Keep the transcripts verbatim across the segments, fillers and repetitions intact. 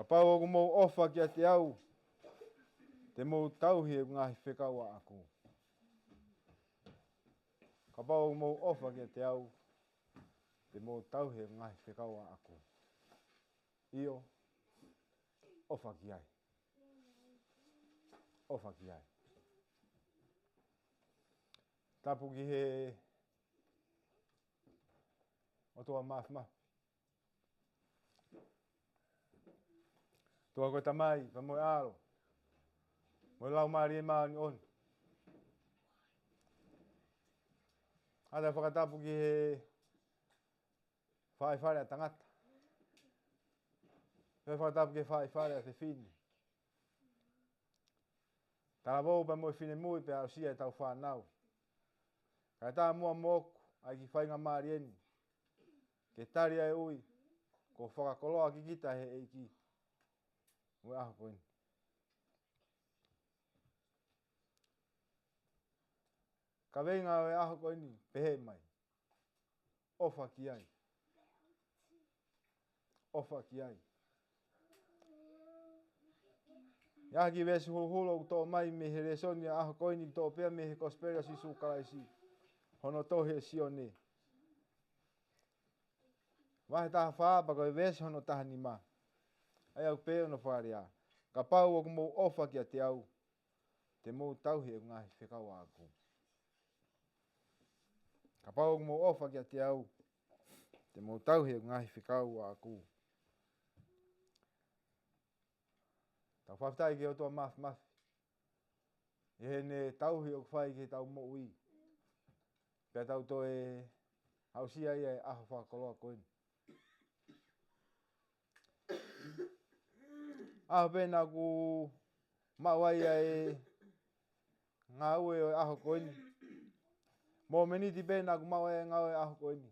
Kapau ʻoku mou ʻofa kiate au, te mou tauhi ʻeku ngaahi fekau ʻaʻaku. Kapau ʻoku mou ʻofa kiate au, te mou tauhi ʻeku ngaahi fekau ʻaʻaku. ʻIo, ʻofa ki ai. ʻOfa ki ai. Tapu ki he ʻOtua Māfimafi. ʻOtua ko e Tamai, pea mo e ʻAlo, mo e Laumālie Māʻoniʻoni. ʻOatu e fakatapu ki he faʻē fale ʻa tangata. Pea fakatapu ki he faʻē fale ʻa fefine. Talavou pea mo e finemui pea aʻusia ʻetau fānau. Kae ʻatā muʻa moʻoku ʻa e kiʻi faingamālie ni ke tali ʻa e ui kuo fakakoloa kikita he ʻEiki ʻo e ʻaho ko eni. Kaveinga ʻo e ʻaho ko eni, pehē mai: ʻOfa ki ai. ʻOfa ki ai. ʻI he kiʻi veesi huluhulu ʻoku toʻo mai mei he lēsoni ʻo e ʻaho ko eni, toʻo pē ia mei he Kosipeli ʻa Sīsū Kalaisi, hono tohi ʻe Sione, vahe taha fā pea ko e veesi hono taha nima. ʻA ia ʻoku pehē hono fakalea: Kapau ʻoku mou ʻofa kiate au, te mou tauhi ʻeku ngaahi fekau ʻaʻaku. Kapau ʻoku mou ʻofa kiate au, te mou tauhi ʻeku ngaahi fekau ʻaʻaku. Tau fakafetaʻi ki he ʻOtua Māfimafi ʻi heʻene tauhi ʻoku fai ki heʻetau moʻui, pea tau toe aʻusia ia he ʻaho fakakoloa ko eni. ʻAho pē naʻa ku maʻu ai ʻa e ngāue ʻo e ʻaho ko eni, mōmeniti pē naʻa ku maʻu ai ʻa e ngāue ʻo e ʻaho ko eni,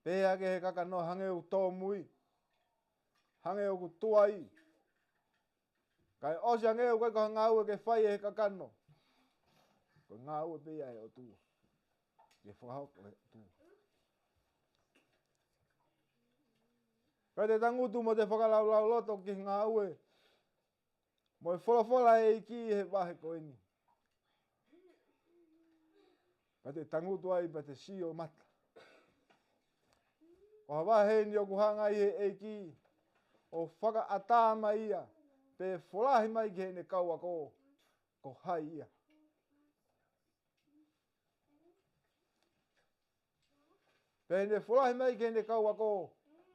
pehē hake he kakano hangē ʻoku tōmui, hangē ʻoku tuai. Kae ʻosi ange ʻoku ʻikai ko ha ngāue ke fai ʻe he kakano. Ko e ngāue pē ia ʻa e ʻOtua, ke fakahoko ʻe he ʻOtua. Pea te tangutu mo te fakalaulauloto ki he ngāue mo e folofola ʻa e ʻEiki he vahe ko eni. Pea te tangutu ai pea te sio mata. Ko e vahe eni ʻoku hanga ʻe he ʻEiki ʻo fakaʻatā mai ia, pe folahi mai ki heʻene kau ako, ko hai ia. Pea ʻi heʻene folahi mai ki heʻene kau ako,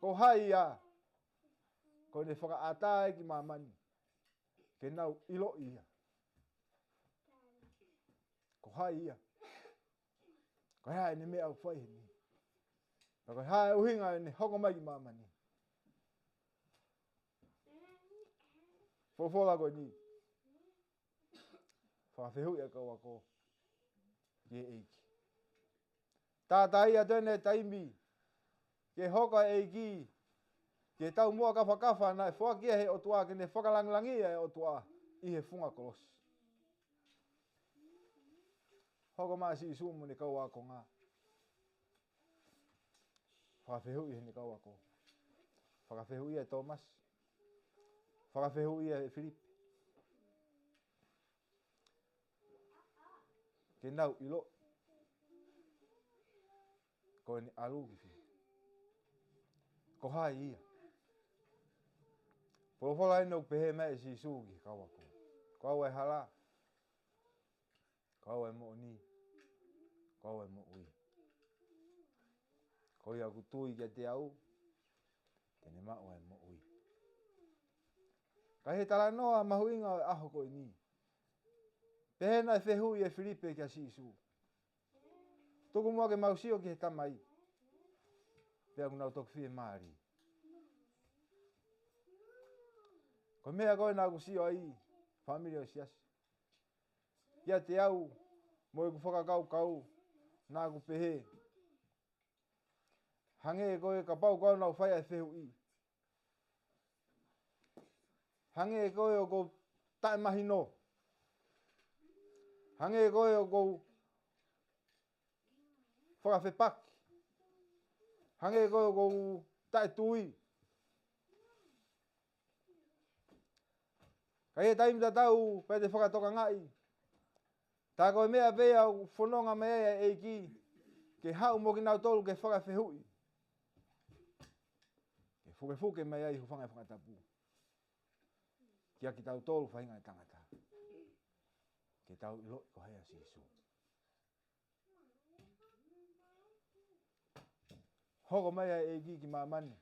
ko hai ia, ko ʻene fakaʻatā ki māmani ke nau ʻiloʻi ia. Ko hai ia. Ko e hā ʻene meʻa ʻoku fai heni. Pea ko e hā e ʻuhinga ʻene hoko mai ki māmani. Folofola ko eni. Fakafehuʻi ʻa e kau ako ki he ʻEiki. Tātāʻi atu ʻene taimi ke hoko ʻa e ʻEiki ki he taumuʻa kafakafa naʻe foaki ia ʻe he ʻOtua ke ne fakalāngilangiʻi ʻa e ʻOtua ʻi he funga kolosi. Hoko mai ʻa Sīsū mo ʻene kau ākonga. Fakafehuʻi heʻene kau ako. Fakafehuʻi ʻa Tōmasi. Fakafehuʻi ʻa Filipe. Ke nau ʻilo ko ʻene ʻalu ki fē, ko hai ia. Folofola eni ʻoku pehē mai ʻe Sīsū ki he kau ako: Ko au ʻa e hala, ko au ʻa e moʻoni, ko au ʻa e moʻui. Ko ia ʻoku tui kiate au, te ne maʻu ʻa e moʻui. Ka ʻi he talanoa mahuʻinga ʻo e ʻaho ko eni, pehē naʻe fehuʻi ʻe Filipe kia Sīsū: Tuku muʻa ke mau sio ki he Tamai, pea ʻoku nau toki fiemālie. Ko e meʻa ko ē naʻa ku sio ai, fāmili ʻo e siasi, kiate au mo ʻeku fakakaukau, naʻa ku pehē, hangē ko ē kapau ko au naʻa ku fai ʻa e fehuʻi, hangē ko ē ʻoku ou taʻemahino, hangē ko ē ʻoku ou fakafepaki, hangē ko ē ʻoku ou taʻetui, Ka ʻi he taimi tatau pē te fakatokangaʻi, tā ko e meʻa pē ia ʻoku fononga mai ai ʻa e ʻEiki ke haʻu mo kinautolu ke fakafehuʻi, ke fukefuke mai ai, hūfanga he fakatapu, kia kitautolu faʻahinga ʻo e tangata, ke tau ʻiloʻi ko hai ʻa Sīsū. Hoko mai ʻa e ʻEiki ki māmani,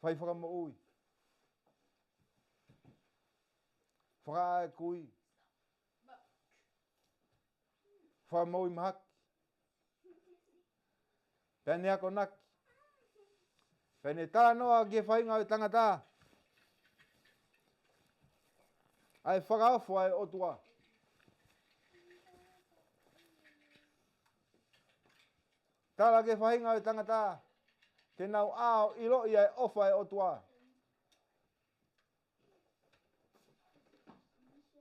fai fakamoʻui, fakaʻā e kui, fakamoʻui mahaki, pea ne akonaki, pea ne talanoa ki he faʻahinga ʻo e tangata ʻa e fakaofo ʻa e ʻOtua. Tala ki he faʻahinga ʻo e tangata ke nau ʻā ʻo ʻiloʻi ʻa e ʻofa ʻa e ʻOtua.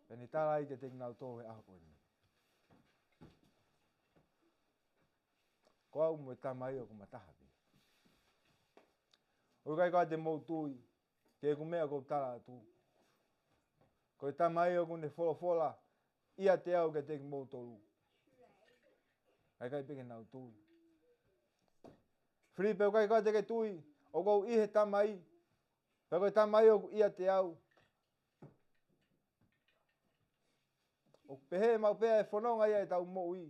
Pea ne tala ai kiate kinautolu he ʻaho ko eni, ko au mo e Tamai ʻoku ma taha pē. ʻOku ʻikai ko ʻete mou tui ki heʻeku meʻa ʻoku ou tala atu. Ko e Tamai ʻoku ne folofola ʻiate au kiate kimoutolu. ʻIkai pē ke nau tui. Filipe, ʻoku ʻikai ko ʻete ke tui ʻoku ou ʻi he Tamai, pea ko e Tamai ʻoku ʻiate au? ʻOku pehē maʻu pē ʻa e fononga ia ʻetau moʻui.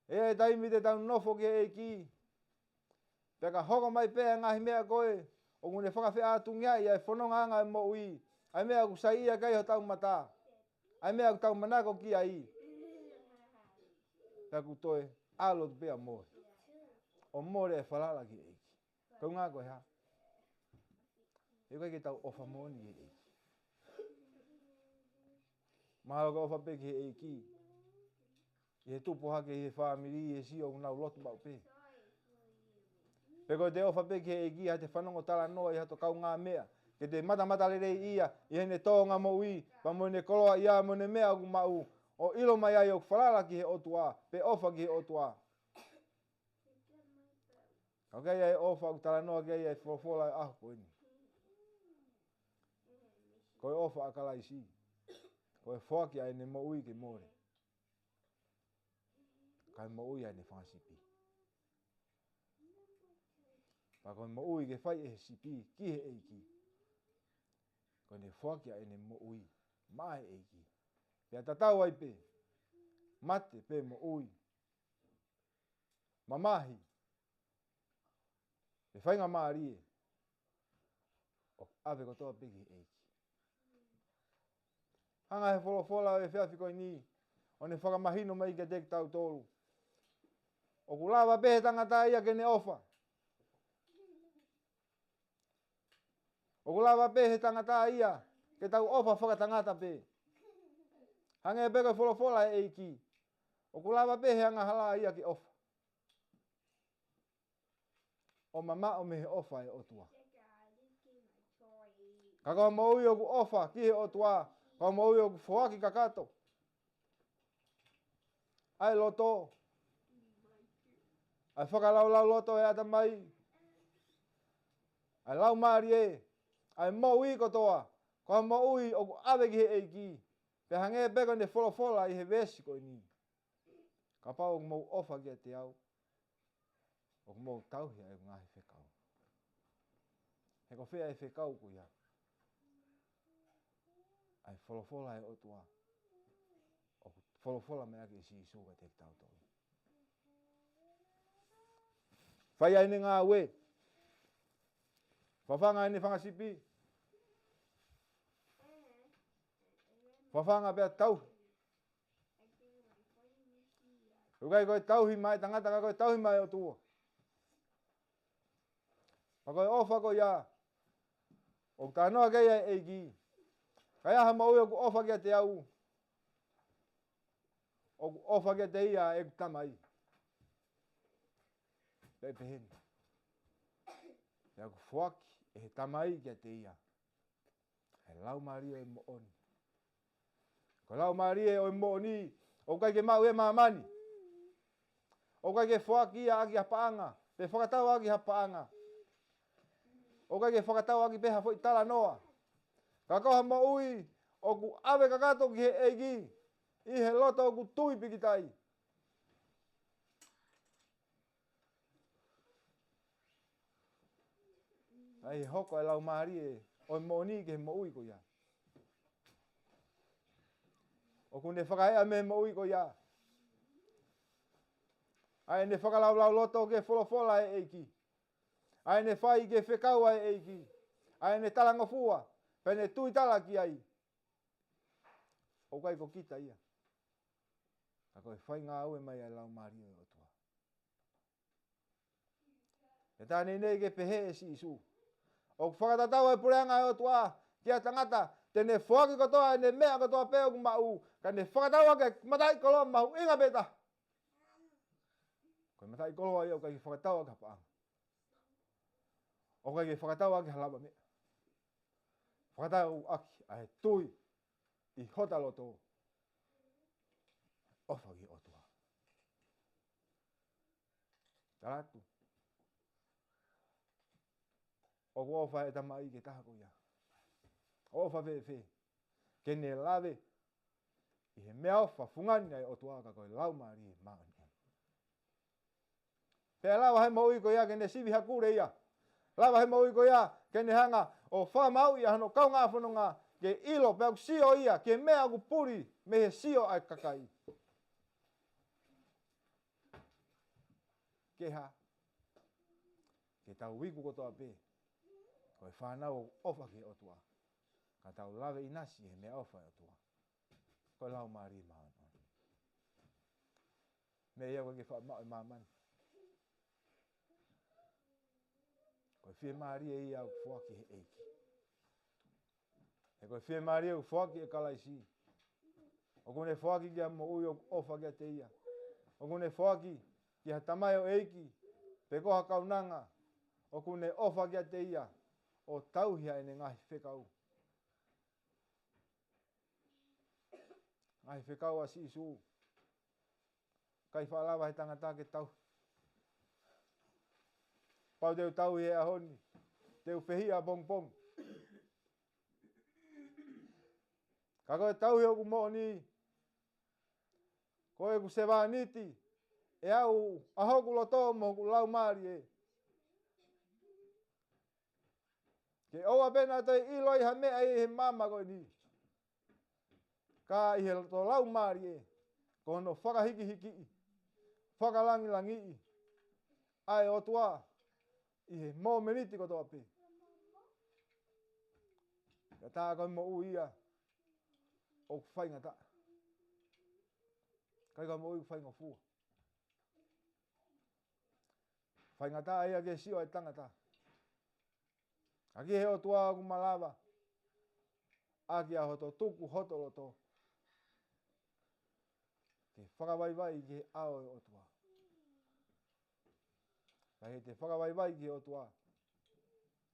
ʻI he taimi te tau nofo ki he ʻEiki, pea ka hoko mai pē ʻa e ngaahi meʻa ko ē ʻoku ne fakafeʻātungiaʻi ʻa e fonongaʻanga ʻo e moʻui, ʻa e meʻa ʻoku saiʻia ki ai hotau mata, ʻa e meʻa ʻoku tau manako ki ai, pea ʻoku toe ʻalu atu pē ʻa e mole. ʻO mole e falala ki he ʻEiki. Ko e ʻuhinga ko e hā? He ʻoku ʻikai ke tau ʻofa moʻoni ki he ʻEiki. Mahalo ko e ʻofa pē ki he ʻEiki ʻi he tupu hake ʻi he fāmili, ʻi he sio ʻoku nau lotu maʻu pē. Pe ko ʻete ʻofa pē ki he ʻEiki ʻi haʻate fanongo talanoa ʻi hato kaungāmeʻa, ke te matamatalelei ia ʻi heʻene tōʻonga moʻui, pea mo ʻene koloaʻia, mo ʻene meʻa ʻoku maʻu, ʻo ʻilo mai ai ʻoku falala ki he ʻOtua, pe ʻofa ki he ʻOtua. Ka ʻoku ʻi ai ʻa e ʻofa ʻoku talanoa ki ai ʻa e folofola ʻo e ʻaho ko eni, ko e ʻofa ʻa Kalaisi, ko e foaki ʻa ʻene moʻui ke mole, kae moʻui ʻa ʻene fanga sipi. Pea ko e moʻui ke fai ʻe he sipi ki he ʻEiki, ko ʻene foaki ʻa ʻene moʻui maʻa e ʻEiki. Pea tatau ai pē, mate pe moʻui, mamahi pe faingamālie, ʻoku ʻave kotoa pē ki he ʻEiki. Hanga he folofola ʻo e efiafi ko eni ʻo ne fakamahino mai kiate kitautolu, ʻoku lava pē he tangata ia ke ne ʻofa. ʻOku lava pē he tangata ia ke tau ʻofa fakatangata pē. Hangē pē ko e folofola ʻa e ʻEiki, ʻoku lava pē he angahala ia ke ʻofa, ʻo mamaʻo mei he ʻofa ʻa e ʻOtua. Ka ko e moʻui ʻoku ʻofa ki he ʻOtua, ko e moʻui ʻoku foaki kakato ʻa e loto, ʻa e fakalaulauloto ʻo e ʻatamai, ʻa e laumālie, ʻa e moʻui kotoa, ko e moʻui ʻoku ʻave ki he ʻEiki. Pea hangē pē ko ʻene folofola ʻi he veesi ko eni, kapau ʻoku mou ʻofa kiate au, ʻoku mou tauhi ʻa e ngaahi fekau. He ko fē ʻa e fekau ko ia? ʻA e folofola ʻa e ʻOtua, ʻoku folofola mai ʻaki ʻe Sīsū kiate kitautolu. Fai ʻa ʻene ngāue. Fafanga ʻene fanga sipi. Fafanga pea tauhi. ʻOku ʻikai ko e tauhi maʻa e tangata, ka ko e tauhi maʻa e ʻOtua. Pea ko e ʻofa ko ia ʻoku talanoa ki ai ʻa e ʻEiki, ka ʻi ai ha moʻui ʻoku ʻofa kiate au, ʻoku ʻofa kiate ia ʻeku Tamai. Pea pehē ni, pea ʻoku foaki ʻe he Tamai kiate ia ʻa e Laumālie ʻo e moʻoni. Ko e Laumālie ʻo e moʻoni, ʻoku ʻikai ke maʻu ʻe māmani. ʻOku ʻikai ke foaki ia ʻaki ha paʻanga, pe fakatau ʻaki ha paʻanga. ʻOku ʻikai ke fakatau ʻaki pē ha foʻi talanoa. Ka ko ha moʻui ʻoku ʻave kakato ki he ʻEiki, ʻi he loto ʻoku tui pikitai. ʻA ia ʻe hoko e Laumālie ʻo e moʻoni ki he moʻui ko ia. ʻOku ne fakaeʻa mei he moʻui ko ia. ʻA ia ʻene fakalaulauloto ki he folofola ʻa e ʻEiki. ʻA ia ʻene fai ki he fekau ʻa e ʻEiki. ʻA ia ʻene talangofua, pea ne tuitala ki ai. ʻOku ʻikai ko kita ia. Ka ko e faingāue mai ʻa e Laumālie ʻo e ʻOtua. ʻE tā nei nei ke pehē ʻe Sīsū, ʻoku fakatatau ʻa e puleʻanga ʻo e ʻOtua ki ha tangata te ne foaki kotoa ʻene meʻa kotoa pē ʻoku maʻu, ka ne fakatau ʻaki e mataʻikoloa mahuʻinga pē taha. Ko e mataʻikoloa ia ʻoku ʻikai ke fakatau ʻaki ha paʻanga. ʻOku ʻikai ke fakatau ʻaki ha lavameʻa. Fakatau ʻaki ʻa e tui ʻi hota loto. ʻOfa ki he ʻOtua. Tala atu. ʻOku ʻofa e tamaʻi ke taha ko ia. ʻOfa fēfē. Ke ne lave ʻi he meʻaʻofa fungani ʻa e ʻOtua ka ko e Laumālie Māʻoniʻoni. Pea lava he moʻui ko ia ke ne sivi hakule ia. Lava he moʻui ko ia ke ne hanga ʻo fakamāuʻi ʻa hono kaungāfononga ke ʻilo pea ʻoku sio ia ki he meʻa ʻoku puli mei he sio ʻa e kakai. Ke hā? Ke tau iku kotoa pē ko e fānau ʻoku ʻofa ki he ʻOtua. Ka tau lave ʻinasi he meʻaʻofa ʻa e ʻOtua. Ko e Laumālie Māʻoniʻoni. Meʻa ia ʻoku ʻikai ke faʻa maʻu ʻe māmani. Ko e fiemālie ia ʻoku foaki he ʻEiki. He ko e fiemālie ʻoku foaki ʻe Kalaisi. ʻOku ne foaki ki ha moʻui ʻoku ʻofa kiate ia. ʻOku ne foaki ki ha tamaioʻeiki, pe ko ha kaunanga ʻoku ne ʻofa kiate ia, ʻo tauhi ʻa ʻene ngaahi fekau. Ngaahi fekau ʻa Sīsū. ʻIkai faʻa lava he tangata ke tauhi. Pau te u tauhi he ʻaho ni, te u fehiʻa pongipongi. Ka ko e tauhi ʻoku moʻoni, ko ʻeku sevāniti, ʻe au ʻa hoku loto mo hoku laumālie. Ke ʻoua pē naʻa toe ʻilo ai ha meʻa ʻi he māmani ko eni. Ka ʻi he loto laumālie, ko hono fakahikihikiʻi, fakalangilangiʻi ʻa e ʻOtua ʻi he momeniti kotoa pē. Ka tā ko e moʻui ia ʻoku faingataʻa. ʻIkai ko e moʻui ʻoku faingofua. Faingataʻa ia ki he sio ʻa e tangata. Ka ki he ʻOtua ʻoku malava ʻaki ʻa hoto tuku hoto loto ke fakavaivai ki he ʻao ʻo e ʻOtua. Ka ʻi heʻete fakavaivai ki he ʻOtua,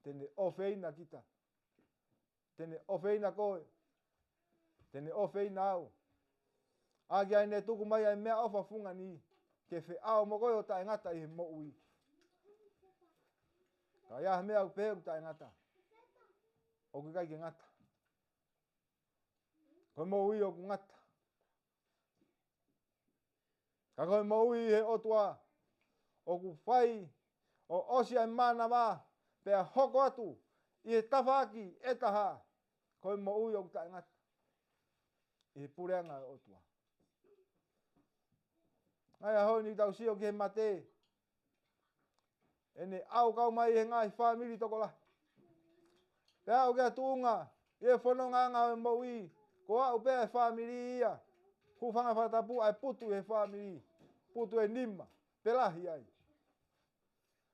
te ne ʻofeina kita. Te ne ʻofeina koe. Te ne ʻofeina au. ʻAki ʻa ʻene tuku mai ʻa e meʻaʻofa fungani ke feʻao mo koe ʻo taʻengata ʻi he moʻui. Ka ʻi ai ha meʻa ʻoku pehē ʻoku taʻengata, ʻoku ʻikai ke ngata. Ko e moʻui ʻoku ngata. Ka ko e moʻui ʻi he ʻOtua, ʻoku fai ʻo ʻosi ʻa e mānava, pea hoko atu ʻi he tafaʻaki ʻe taha, ko e moʻui ʻoku taʻengata ʻi he puleʻanga ʻo e ʻOtua. ʻA ia ʻaho ni tau sio ki he mate, ʻene ʻau kau mai he ngaahi fāmili tokolahi. Pea aʻu ki ha tuʻunga ʻi he fonongaʻanga ʻo e moʻui, ko aʻu pē ʻa e fāmili ia, hūfanga fakatapu ʻa e putu ʻi he fāmili, putu ʻe nima pe lahi ai.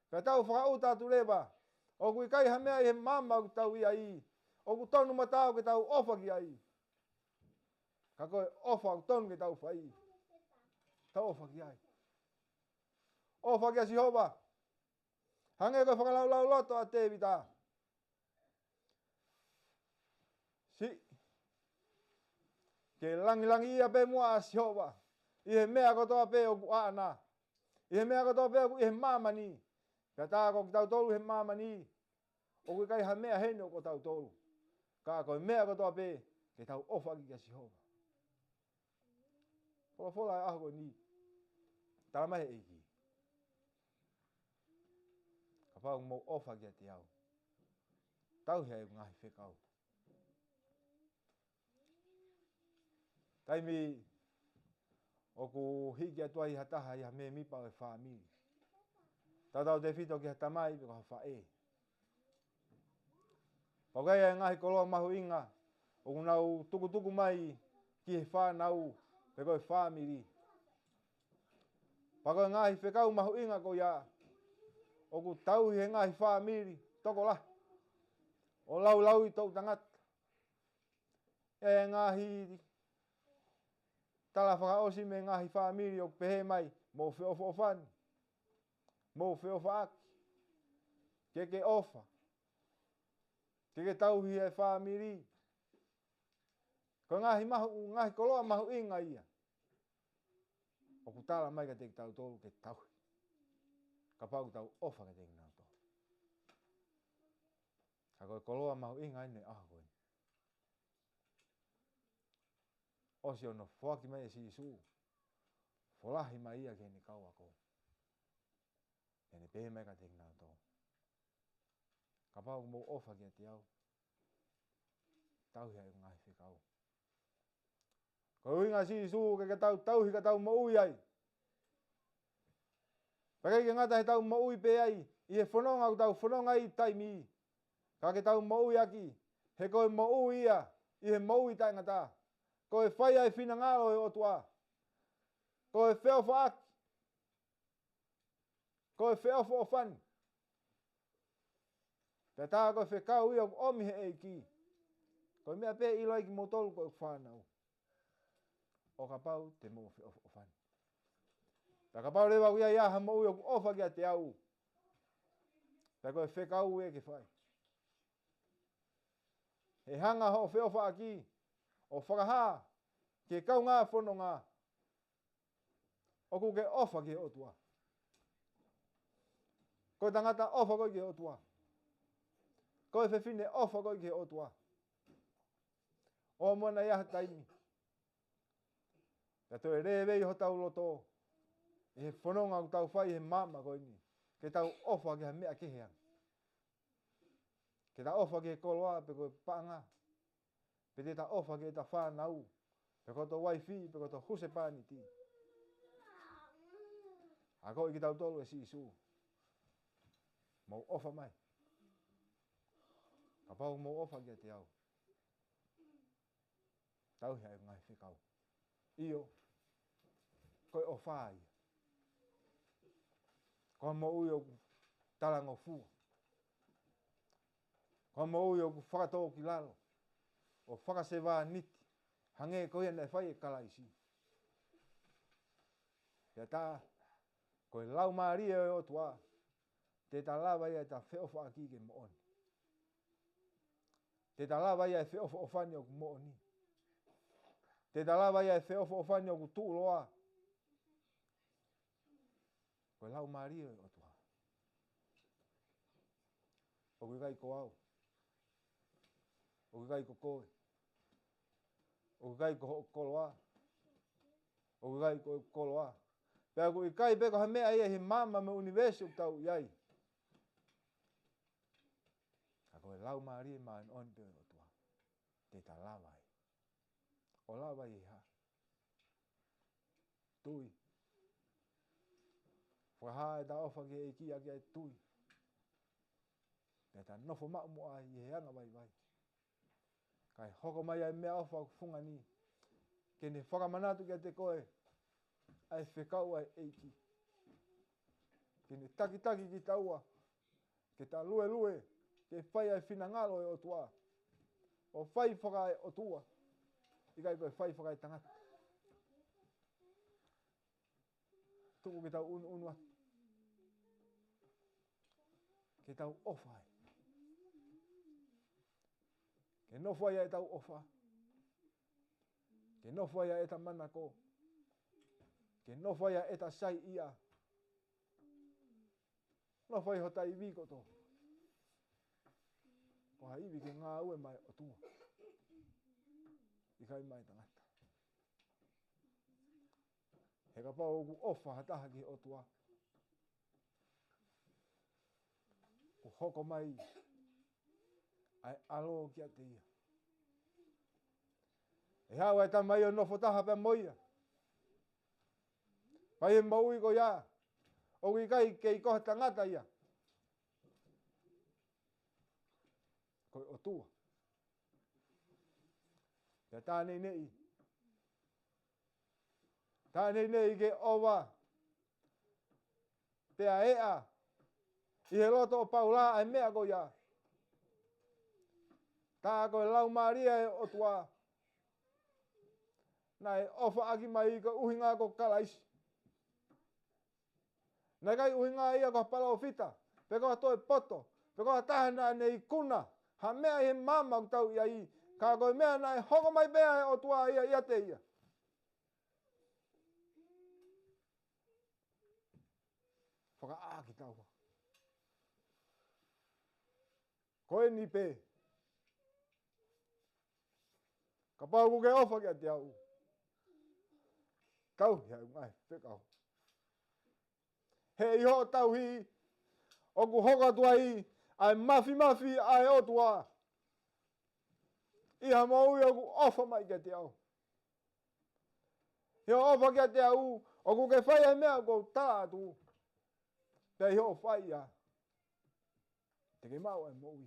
Pea tau fakaʻuta atu leva, ʻoku ʻikai ha meʻa ʻi he māmani ʻoku tau ʻi ai ʻoku tonu mo taau ke tau ʻofa ki ai. Ka ko e ʻofa ʻoku tonu ke tau fai, tau ʻofa ki ai. ʻOfa kia Sihova. Hangē ko e fakalaulauloto ʻa Tēvita. Siʻi ke langilangiʻia pē muʻa ʻa Sihova ʻi he meʻa kotoa pē ʻoku ʻaʻana, ʻi he meʻa kotoa pē ʻoku ʻi he māmani. Pea tā ko kitautolu he māmani, ʻOku ʻikai ha meʻa heni ʻo kitautolu. Ka ko e meʻa kotoa pē, ke tau ʻofa ʻaki kia Sihova. Folofola ʻa e ʻaho ko eni. Tala mai ʻe he ʻEiki. Kapau ʻoku mou ʻofa kiate au, tauhi ʻa e ngaahi fekau. Taimi ʻoku hiki atu ai ha taha ʻi ha mēmipa ʻo e fāmili. Tautautefito ki ha tamai pe ko ha faʻē. Pea ʻoku ʻi ai e ngaahi koloa mahuʻinga ʻoku nau tukutuku mai ki he fānau pe ko e fāmili. Pea ko e ngaahi fekau mahuʻinga ko ia ʻoku tauhi he ngaahi fāmili tokolahi. ʻO laulaui toʻutangata. ʻI he ngaahi tala fakaʻosi mei he ngaahi fāmili ʻoku pehē mai, mou feʻofoʻofani, mou feʻofaʻaki, ke ke ʻofa, ke ke tauhi e fāmili. Ko e ngaahi mahu-, ngaahi koloa mahuʻinga ia ʻoku tala mai kiate kitautolu ke tauhi. Kapau ʻoku tau ʻofa kiate kinautolu. Ka ko e koloa mahuʻinga ʻeni ʻo e ʻaho ko eni. ʻOsi hono foaki mai ʻe Sīsū, folahi mai ia ki heʻene kau ako. Pea ne pehē mai kiate kinautolu, kapau ʻoku mou ʻofa kiate au, tauhi ʻa e ngaahi fekau. Ko e ʻuhinga ʻa Sīsū ke, ke tau tauhi ka tau moʻui ai. Pea ʻikai ke ngata he tau moʻui pē ai ʻi he fononga ʻoku tau fononga ai taimi ni. Ka ke tau moʻui ʻaki, he ko e moʻui ia ʻi he moʻui taʻengata. Ko e fai ʻa e finangalo ʻo e ʻOtua. Ko e feʻofaʻaki. Ko e feʻofoʻofani. Pea tā ko e fekau ia ʻoku ʻomi he ʻEiki. Ko e meʻa pē ʻe ʻilo ai kimoutolu ko e fānau, ʻo kapau te mou feʻofoʻofani. Pea kapau leva ʻoku ʻi ai ha moʻui ʻoku ʻofa kiate au, pea ko e fekau ē ke fai. He hanga hoʻo feʻofaʻaki ʻo fakahā ki he kaungā fononga ʻoku ke ʻofa ki he ʻOtua. Ko e tangata ʻofa koe ki he ʻOtua. Ko e fefine ʻofa koe ki he ʻOtua. ʻOua naʻa ʻi ai ha taimi pea toe lēvei hotau loto ʻi he fononga ʻoku tau fai he maama ko eni, ke tau ʻofa ki ha meʻa kehe ange. Ke ta ʻofa ki he koloa pe ko e paʻanga. Pe te ta ʻofa ki heʻeta fānau, pe ko hoto uaifi, pe ko hoto husepāniti. Akoʻi kitautolu ʻe Sīsū, mou ʻofa mai. Kapau mou ʻofa kiate au, tauhi ʻa e ngaahi fekau. ʻIo, ko e ʻofa ia. Ko e moʻui ʻoku talangofua. Ko e moʻui ʻoku fakatōkilalo ʻo fakasevāniti, hangē ko ia naʻe fai ʻe Kalaisi. Pea tā ko e Laumālie ʻo e ʻOtua, te ta lava ia ʻeta feʻofaʻaki ke moʻoni. Te ta lava ia ʻe feʻofoʻofani ʻoku moʻoni. Te ta lava ia ʻe feʻofoʻofani ʻoku tuʻuloa. Ko e Laumālie ʻo e ʻOtua. ʻOku ʻikai ko au. ʻOku ʻikai ko koe. ʻOku ʻikai ko hoʻo koloa. ʻOku ʻikai ko e koloa. Pea ʻoku ʻikai pē ko ha meʻa ia he maama mo e ʻunivēsi ʻoku tau ʻi ai. Ka ko e Laumālie Māʻoniʻoni pē ʻo e ʻOtua te ta lava ai. ʻO lava ai ʻe hā? Tui. Fakahā ʻeta ʻofa ki he ʻEiki ʻaki ʻa e tui. Pea ta nofo maʻu mo ia ʻi he anga vaivai. Kae hoko mai ʻa e meʻaʻofa ʻoku fungani, ke ne fakamanatu kiate koe ʻa e fekau ʻa e ʻEiki. Ke ne takitaki kitaua ke ta luelue ke fai ʻa e finangalo ʻo e ʻOtua. ʻO fai fakaeʻotua, ʻikai ko e fai fakaetangata. Tuku ke tau ʻunuʻunu atu. Ke tau ʻofa ai. Ke nofo ai ʻetau ʻofa. Ke nofo ai ʻeta manako. Ke nofo ai ʻeta saiʻia. Nofo ai hota ivi kotoa. pe ha ivi ke ngāue maʻa e ʻOtua, ʻikai maʻa e tangata. He kapau ʻoku ʻofa ha taha ki he ʻOtua, ʻoku hoko mai ʻa e ʻAlo kiate ia. ʻE haʻu ʻa e Tamai ʻo nofo taha pea mo ia. Pea ʻi he moʻui ko ia, ʻoku ʻikai kei ko ha tangata ia, ko e ʻOtua. Pea tā neineʻi, tā neineʻi ke ʻova pea eʻa ʻi he loto ʻo Paula ʻa e meʻa ko ia. Tā ko e Laumālie ʻo e ʻOtua naʻe ʻofa ʻaki mai ko e ʻuhinga ko Kalaisi. Naʻe ʻikai ʻuhinga ia ko ha palōfita, pe ko ha toe poto, pe ko ha taha naʻa ne ikuna ha meʻa ʻi he maama ʻoku tau ʻi ai, ka ko e meʻa naʻe hoko mai pē ʻa e ʻOtua ia ʻiate ia. Fakaʻā kitaua. Ko eni pē. Kapau ʻoku ke ʻofa kiate au, tauhi ʻa e ngaahi fekau. He ʻi hoʻo tauhi, ʻoku hoko atu ai ʻa e mafimafi ʻa e ʻOtua ʻi ha moʻui ʻoku ʻofa mai kiate au. ʻI hoʻo ʻofa kiate au, ʻoku ke fai ʻa e meʻa ʻoku ou tala atu. Pea ʻi hoʻo fai ia, te ke maʻu ʻa e moʻui.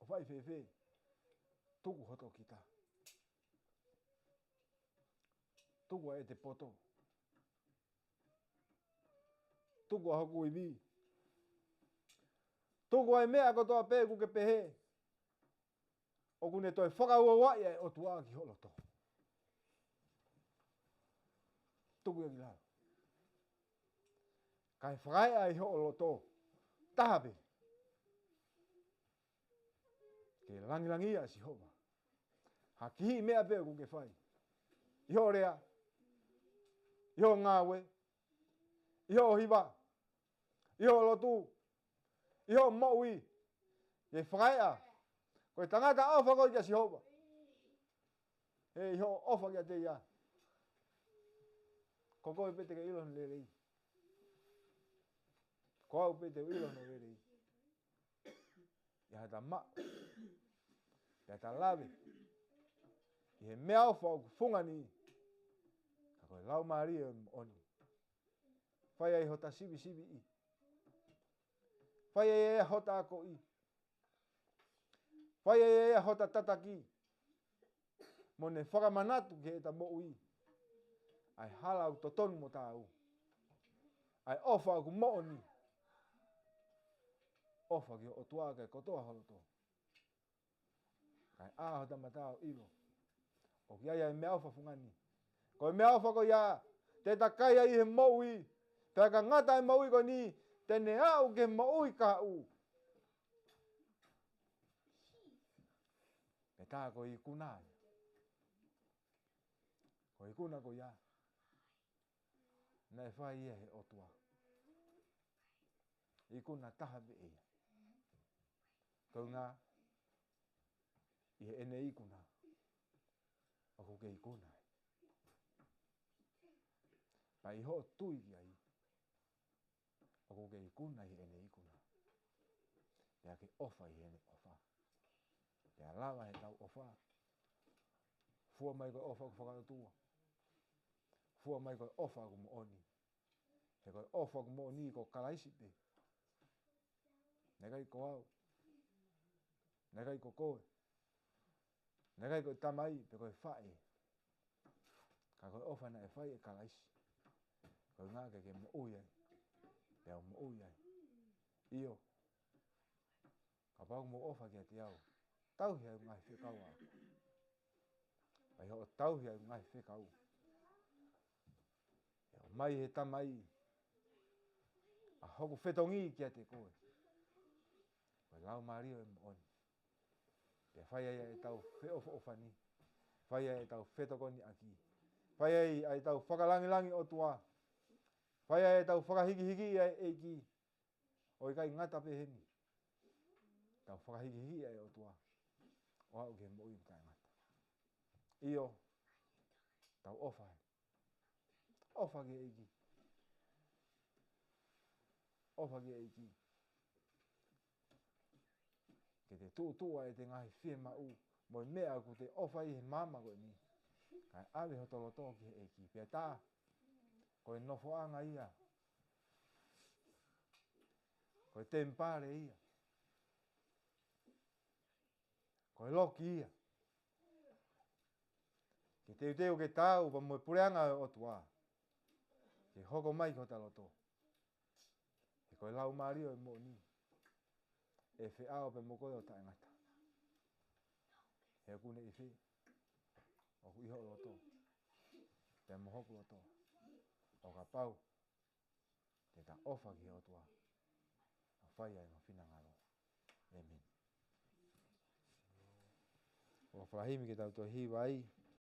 ʻO fai fēfē? Tuku hoto kita. Tuku ʻa ʻete poto. Tuku ʻa hoku ivi. Tuku ʻa e meʻa kotoa pē ʻoku ke pehē ʻoku ne toe fakauauaʻi ʻa e ʻOtua ki ho loto. Tuku ia ki lalo. Kae fakaeʻa ʻi ho loto taha pē ke langilangiʻia ʻa Sihova. Ha kiʻi meʻa pē ʻoku ke fai, ʻi hoʻo lea, ʻi hoʻo ngāue, ʻi hoʻo hiva, ʻi hoʻo lotu, ʻi hoʻo moʻui, ke fakaeʻa ko e tangata ʻofa koe kia Sihova. He ʻi hoʻo ʻofa kiate ia, ko koe pē te ke ʻilo hono lelei. Ko au pē te u ʻilo hono lelei. ʻI haʻata maʻu, ʻi haʻata lave ʻi he meʻaʻofa ʻoku fungani, ka ko e Laumālie ʻo e moʻoni. Fai ai hota sivisiviʻi. Fai ai ʻa hota akoʻi. Fai ai ʻa hota tataki. Mo ne fakamanatu ki heʻeta moʻui ʻa e hala ʻoku totonu mo taau, ʻa e ʻofa ʻoku moʻoni. ʻOfa ki ho ʻOtua kae kotoa ho loto, kae ʻā hota mata ʻo ʻilo ʻoku ʻi ai ʻa e meʻaʻofa fungani. Ko e meʻaʻofa ko ia te ta kai ai he moʻui, pea ka ngata ʻa e moʻui ko eni, te ne aʻu ki he moʻui kahaʻu. Pea tā ko e ikuna ia. Ko e ikuna ko ia, naʻe fai ia he ʻOtua. Ikuna taha pē ia. Koeʻuhinga ʻi heʻene ikuna, ʻoku ke ikuna ai. Pea ʻi hoʻo tui ki ai, ʻoku ke ikuna ʻi heʻene ikuna. Pea ke ʻofa ʻi heʻene ʻofa. Pea lava heʻetau ʻofa, fua mai ko e ʻofa ʻoku fakaʻotua. Fua mai ko e ʻofa ʻoku moʻoni. He ko e ʻofa ʻoku moʻoni ko Kalaisi pē. Naʻe ʻikai ko au. Naʻe ʻikai ko koe. Naʻe ʻikai ko e tamai pe ko e faʻē. Ka ko e ʻofa naʻe fai ʻe Kalaisi. Koeʻuhinga ke ke moʻui ai, pea u moʻui ai. ʻIo. Kapau ʻoku mou ʻofa kiate au, tauhi ʻa e ngaahi fekau ʻaʻaku. Pea ʻi hoʻo tauhi ʻa e ngaahi fekau, ʻe ʻomai ʻe he Tamai ʻa hoku fetongi kiate koe, ko e Laumālie ʻo e moʻoni. Pea fai ai ʻetau feʻofoʻofani, fai ai ʻetau fetokoniʻaki, fai ai ʻetau fakalangilangi ʻOtua, fai ai ʻetau fakahikihiki ʻa e ʻEiki. ʻO ʻikai ngata pē heni, tau fakahikihiki ʻa e ʻOtua ʻo aʻu ki he moʻui taʻengata. ʻIo, tau ʻofa he. ʻOfa ki he ʻEiki. ʻOfa ki he ʻEiki. Ke te tuʻutuʻu ʻa ʻete ngaahi fiemaʻu mo e meʻa ʻoku te ʻofa ʻi he māmani ko eni. Kae ʻave hoto loto ki he ʻEiki. Pea tā, ko e nofoʻanga ia. Ko e temipale ia. Ko e loki ia. Ke teuteu ke tau pea mo e puleʻanga ʻo e ʻOtua ke hoko mai ki hota loto. He ko e Laumālie ʻo e moʻoni ʻe feʻao pē mo koe ʻo taʻengata. He ʻoku ne ʻi fē ʻoku ʻi hoʻo loto pea mo hoku loto, ʻo kapau te ta ʻofa ki he ʻOtua ʻo fai ʻa ʻene finangalo. ʻĒmeni. ʻOku ou fakaʻamu ke tau toe hiva ai.